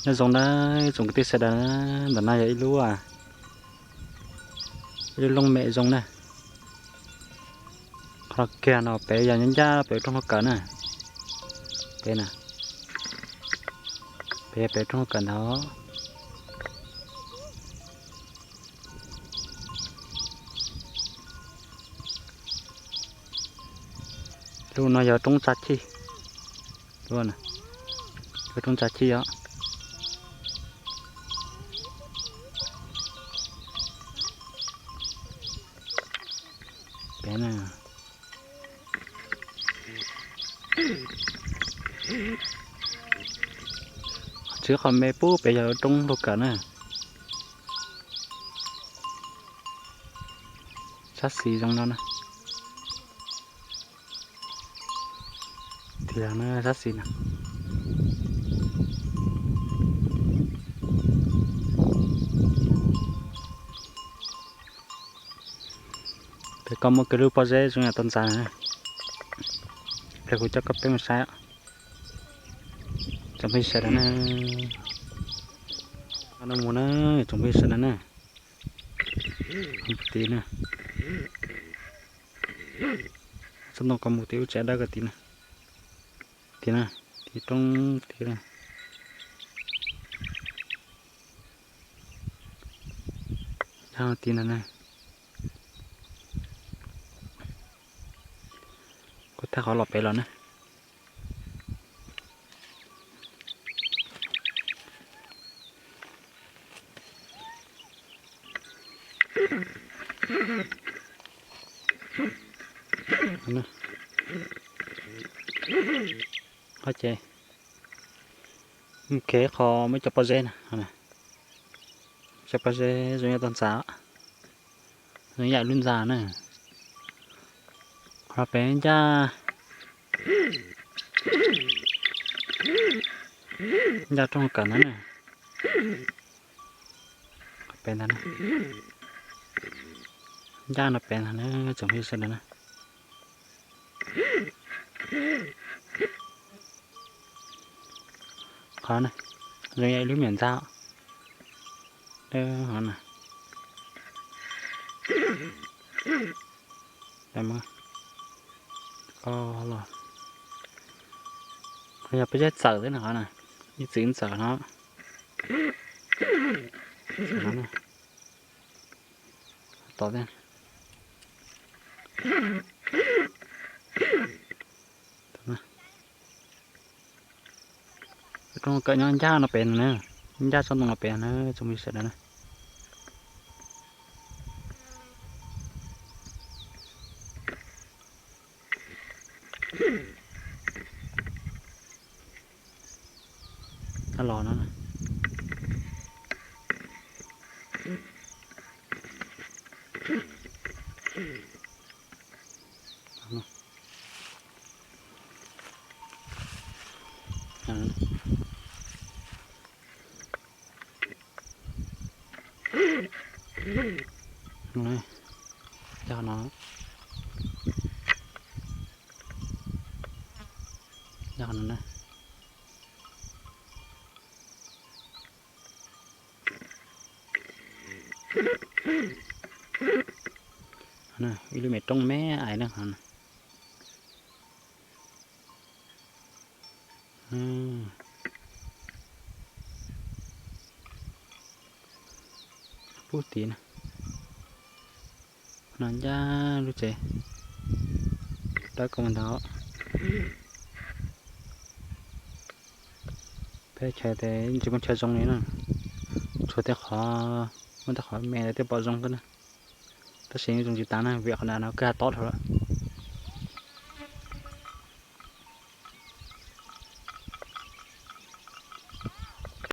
Nyob zoo na tsoom kwv tij sawv daws, ntawm no yog ib lub, ib lub looj mem zoo na. Qhov kiag no pem yog nyob ncaj pem rooj hauj kawm na. Pem na, pem yog pem rooj hauj kawm ntawd. Lub no yog roob tsa chij, roob tsa chij os. Pem na, tsis qhov me pub pem yog roob hauj kawm na. Sab xis zoo no na. Tiag na, sab xis na. Pem ko muaj kiag lub pob zeb zoo yam tau ntxas na. Pliag kuv coj koj peb mus saib. Tsoom phooj ywg sawv daws na, no mus na, tsoom phooj ywg sawv daws na. Tid na, tsob ntoo ko mus tid lub tsev dawb ko tid na. Tid na, tid roob tid na. Yog tid na. Kuv thaj qhov los pem los na. Qhov ces mus kev qhov muaj cov pob zeb na, cov pob zeb zoo yam tau ntxas, zoo yam lub ntxa na. Qhov pem ncaj, ncaj rooj kawm ntawd na. Pem ntawd na, ncaj no pem ntawd na, tsoom phooj ywg sawv daws na. Qhov na, zoo yam ib lub me nyuam ntxa. Qhov na, qhov yog peb zeb txawm xwb na, qhov na, ib txwm txawm no. Tom, rooj kawm nyob ncaj no pem na, ncaj tsob ntoo no pem na, tsoom phooj ywg sawv daws na. Los no, yog no, yog no na. Ib lub me roob me ais na. Pub tid na, no ncaj lub tsev dawb ko ntawd. Peb chaw tes tsis muaj chaw zoo li na, tshuav tej qhov, muaj tej qhov me ntawd thiaj pom zoo xwb na. Tab sis zoo tsis tas na, vim qhov na no kwj ha tob dhau lawm.